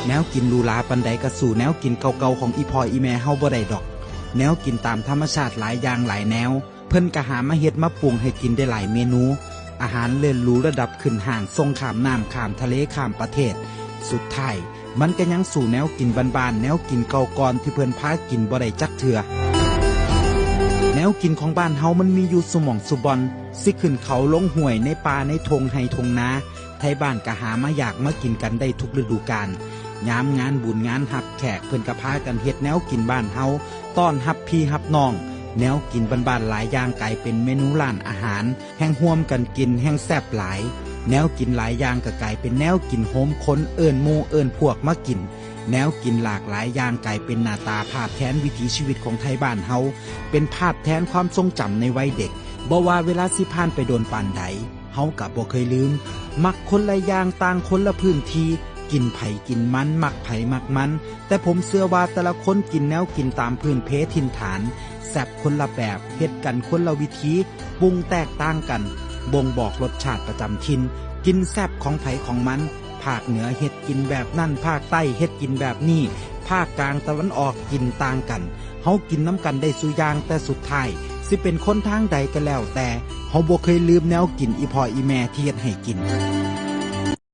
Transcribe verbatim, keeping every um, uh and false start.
แนวกินหรูหราปานใดก็สู้แนวกินเก่าๆของอีพ่ออีแม่เฮาบ่ได้ดอก แนวกินตามธรรมชาติหลายอย่างหลายแนว เพิ่นก็หามาเฮ็ดมาปรุงให้กินได้หลายเมนู อาหารเลิศหรูระดับขึ้นห้าง ส่งข้ามน้ำข้ามทะเลข้ามประเทศ สุดท้ายมันก็ยังสู้แนวกินบ้านๆ แนวกินเก่าก่อนที่เพิ่นพากินบ่ได้จักเทื่อ แนวกินของบ้านเฮามันมีอยู่ซุหม่องซุบ่อน สิขึ้นเขาลงห้วยในป่าในท่งไฮ่ท่งนา ไทบ้านก็หามาอยากมากินกันได้ทุกฤดูกาล ยามงานบุญงานฮับแขกเพิ่นก็พากันเฮ็ดแนวกินบ้านเฮา ต้อนฮับพี่ฮับน้อง แนวกินบ้านๆหลายอย่างกลายเป็นเมนูร้านอาหาร แฮ่งร่วมกันกินแฮ่งแซ่บหลาย แนวกินหลายอย่างก็กลายเป็นแนวกินโฮมคนเอิ้นหมู่เอิ้นพวกมากิน แนวกินหลากหลายอย่างกลายเป็นหน้าตาภาพแทนวิถีชีวิตของไทบ้านเฮา เป็นภาพแทนความทรงจำในวัยเด็ก บ่ว่าเวลาสิผ่านไปโดนปานใด เฮากะบ่เคยลืม มักคนละอย่างต่างคนละพื้นที่ กินไผกินมัน มักไผมักมัน แต่ผมเชื่อว่าแต่ละคนกินแนวกินตามพื้นเพถิ่นฐาน แซ่บคนละแบบ เฮ็ดกันคนละวิธี ปรุงแตกต่างกัน บ่งบอกรสชาติประจำถิ่น กินแซ่บของไผของมัน ภาคเหนือเฮ็ดกินแบบนั้น ภาคใต้เฮ็ดกินแบบนี้ ภาคกลางตะวันออกกินต่างกัน เฮากินนำกันได้ซุอย่าง แต่สุดท้าย สิเป็นคนทางใดก็แล้วแต่ เฮาบ่เคยลืมแนวกินอีพ่ออีแม่ที่เฮ็ดให้กิน